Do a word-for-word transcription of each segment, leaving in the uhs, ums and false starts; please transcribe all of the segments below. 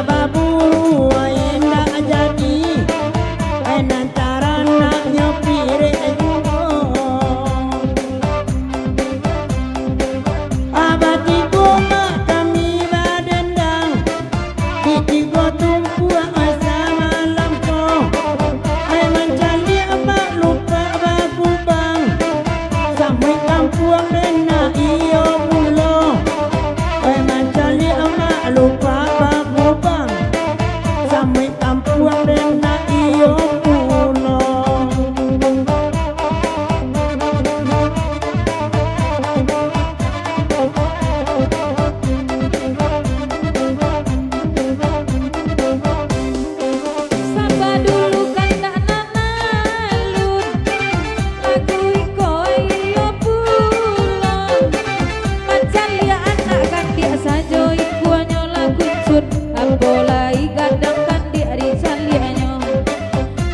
Baburu indak jadi, ai nan taranaknyo pirek juo. Abah tigo mak kami badendang, di tigo tumpuak ai samalam ko. Ai mancaliak mak lupak bagubang, samuik kampuang den nak iyo pulo. Ai mancaliak mak lupak bagubang, samuik kampuang den nak iyo pulo. Saba dulu kandak nan alun, lagu iko iyo pulo. Mancaliak anak kandiak sajo ikuanyo lah kuncuik, apo lai gadang kandiak dicaliaknyo.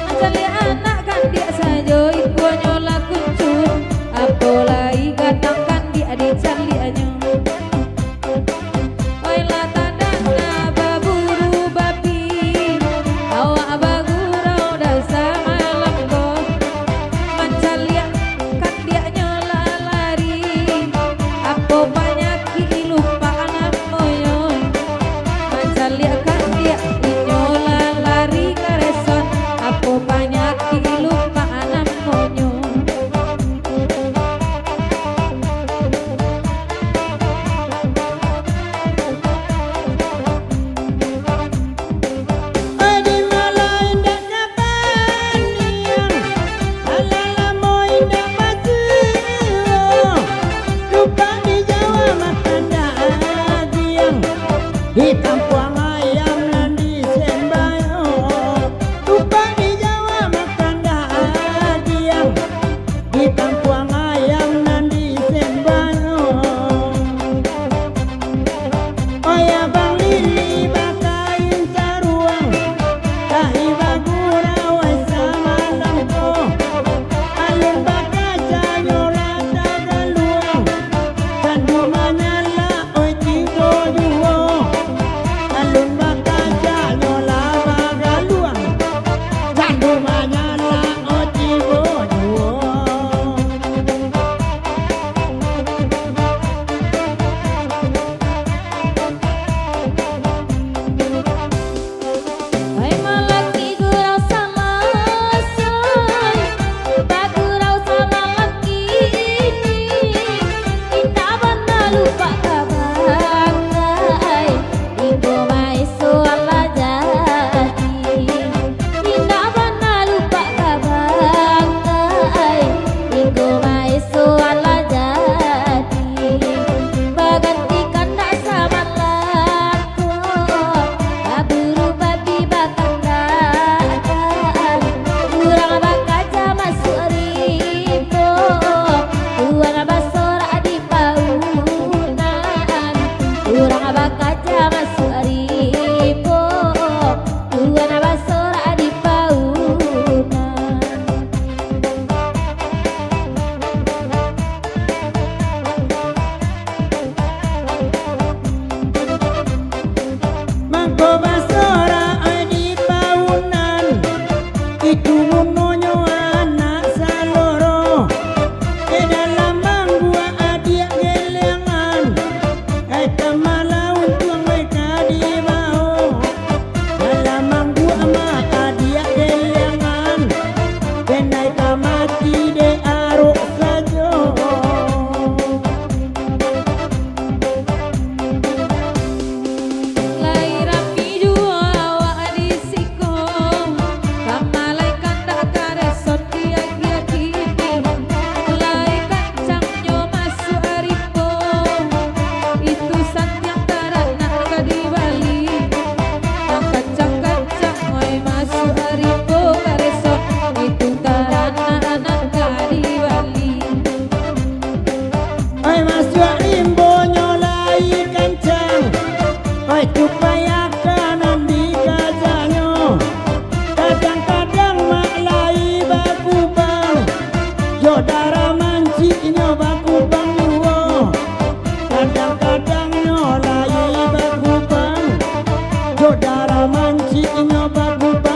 Mancaliak anak kandiak sajo ikuanyo lah kuncuik, apo lai gadang kandiak dicaliaknyo. Oi lah tadanga baburu babi, awak bagurau dah samalam ko. Mancaliak kandiaknyo lah lari, apo panyakik lupak namonyo. Mancaliak kandiak inyo lah lari ka reson, apo panyakik lupak namonyo. Adi malai indak kabaniang, alah lamo indak basuo. Lupak di Jawa makan dagiang, di kampuang ayam nan disembayo. Lupak di Jawa makan dagiang, di kampuang ayam nan disembayo. Oi abang lili bakain saruang, kai bagurau ai samalam ko. Alun bakacanyo lah tagaluang, candu manyalak oi tigo juo. Alun bakacanyo lah bagaluang, candu manyalak oi tigo juo. Hai malaki gurau salasai, bagurau samalam kini, indak bana lupak ka bangkai, inggo maeso alah jadi. Indak bana lupak ka bangkai, inggo maeso alah jadi. Baganti kandak samalam ko, baburu babi bakandakan. Urang bakaja masuak rimbo, urang basorak di paunan. Urang bakaja masuak rimbo, urang basorak di paunan. Mangko basorak ai di paunan, itu gunonyo anak saloro. Eh, dalam mangguak adiak geleangan, ai ka malauntuang ai ka dibao. Dalam mangguak mah adiak geleangan, den ai ka mati dek arok sajo. Lai rapi Dara mancik inyo baku